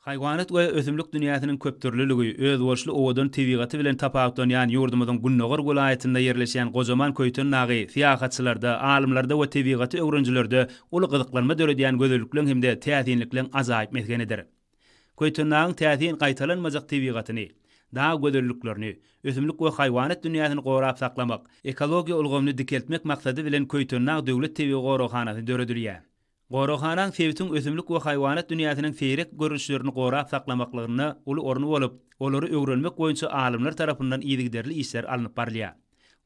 Haýwanat we ösümlik dünýäsiniň köpdürlüligi, özboluşly owadan tebigaty bilen tapawutlanýan ýurdumyzyň gündogar welaýatynda ýerleşýän gojaman Köýten dagy syýahatçylarda, alymlarda we tebigaty öwrenijilerde uly gyzyklanma döredýän gözellikleň hem-de täsinlikleň ajaýyp mesgenidir. Köýtendagyň täsin gaýtalanmajak tebigatyny, dag gözelliklerini, ösümlik we haýwanat dünýäsini gorap saklamak, ekologiýa ulgamyny dikeltmek maksady bilen Köýtendag döwlet tebigy goraghanasy döredilýär. Goraghanaň sebitiň ösümlik we haýwanat dünýäsiniň seýrek görnüşlerini gorap saklamaklygynda uly orny bolup, olary öwrenmek boýunça alymlar tarapyndan yzygiderli işler alnyp barylýar.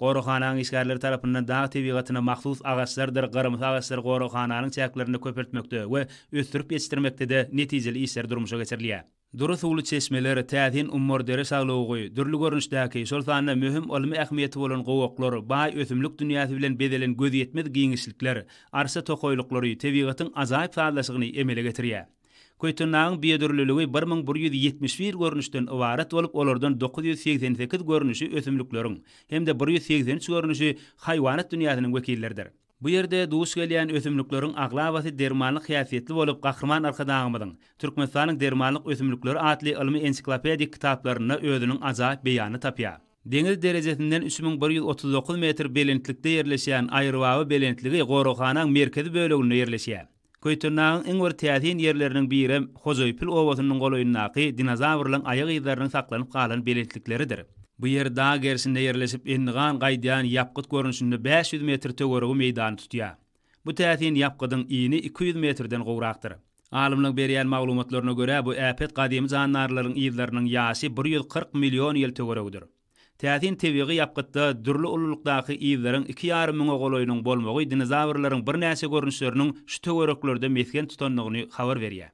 Goraghanaň işgärleri tarapyndan dag tebigatyna mahsus agaçlardyr gyrymsy agaçlary goraghananyň çäklerinde köpeltmekde we ösdürip ýetişdirmekde-de netijeli işler durmuşa geçirilýär. Dury suwly çeşmeler, täsin Ummardere şaglawugy, dürli görnüşdäki, şol sanda möhüm ylmy ähmiýeti bolan gowaklar, baý ösümlik dünýäsi bilen bezelen gözýetmez giňişlikler, arça tokaýlyklary tebigatyň ajaýyp sazlaşygyny emele getirýär. Köýtendagyň biodürlüligi 1171 görnüşden ybarat bolup, olardan 988 görnüşi ösümlikleriň hem-de 183 görnüşi haýwanat dünýäsiniň wekilleridir. Bu ýerde duş gelýän ösümlikleriň aglabasy dermanlyk häsiýetli bolup, Gahryman Arkadagymyzyň Türkmenistanyň dermanlyk ösümlikleri atly ylmy-ensiklopedik kitaplarynda özüniň ajaýyp beýanyny tapýar. Deňiz derejesinden 3139 metr belentlikde ýerleşýän Aýrybaba belentligi goraghanaň merkezi böleginde ýerleşýär. Köýtendagyň iň bir täsin ýerleriniň birem Hojaýpil obasynyň golaýyndaky dinozawrlaryň aýak yzlarynyň saklanyp galan belentlikleridir. Bu ýer dag gerşinde ýerleşip, endigan gaýdýan ýapgyt görnüşinde 500 metr töweregi meýdany tutýar. Bu täsin ýapgydyň ini 200 metrden gowrakdyr. Alymlaryň berýän maglumatlaryna görä, bu äpet gadymy jandarlaryň yzlarynyň ýaşy 140 million ýyl töweregidir. Täsin tebigy ýapgytda dürli ululykdaky yzlaryň iki ýarym müňe golaýynyň bolmagy dinozawrlaryň birnäçe görnüşleriniň şu töwereklerde mesgen tutandygyny habar berýär.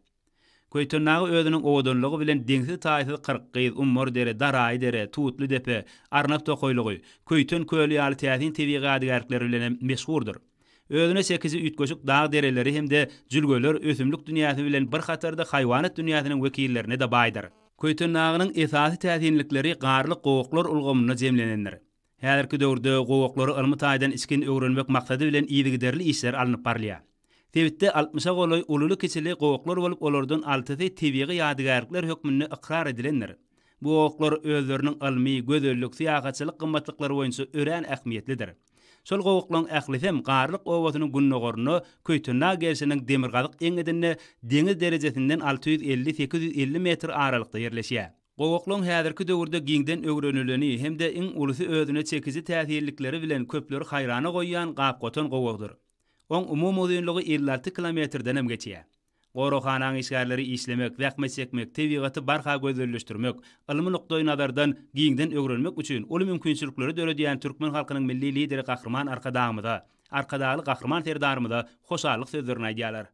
Köýtendagy özüniň owadanlygy bilen deňsiz-taýsyz Kyrkgyz, Ummar dere, Daraýy dere, Tutly depe, Arnap tokaýlygy, Köýten köli ýaly täsin tebigy ýadygärlikleri bilen hem meşhurdyr. Özüne çekiji üýtgeşik dag dereleri hem-de jülgeler ösümlik dünýäsi bilen bir hatarda haýwanat dünýäsiniň wekillerine-de baýdyr. Köýtendagynyň esasy täsinlikleri garly gowaklar ulgamynda jemlenendir. Häzirki döwürde gowaklary ylmy taýdan içgin öwrenmek maksady bilen yzygiderli işler alnyp barylýar. Sebitde altmyşa golaý ululy-kiçili gowaklar bolup, olardan altysy tebigy ýadygärlikler hökmünde ykrar edilendir. Bu gowaklar özleriniň ylmy, gözellik, syýahatçylyk gymmatlyklary boýunça örän ähmiýetlidir. Şol gowaklaryň ählisem Garlyk obasynyň gündogarynda Köýtendag gerşiniň demirgazyk eňňidinde deňiz derejesinden 650-850 metr aralykda ýerleşýär. Gowaklaryň häzirki döwürde giňden öwrenileni hem-de iň ulusy özüne çekiji täsirlikleri bilen köpleri haýrana goýýan Gapgotan gowagydyr. Oň umumy uzynlygy 56 kilometrdenem geçýär. Goraghanaň işgärleri işlemek, zähmet çekmek, tebigaty barha gözelleşdirmek, ylmy nukdaýnazardan giňden öwrenmek üçin uly mümkinçilikleri döredýän türkmen halkynyň Milli Lideri Gahryman Arkadagymyza, Arkadagly Gahryman Serdarymyza hoşallyk sözlerini aýdýarlar.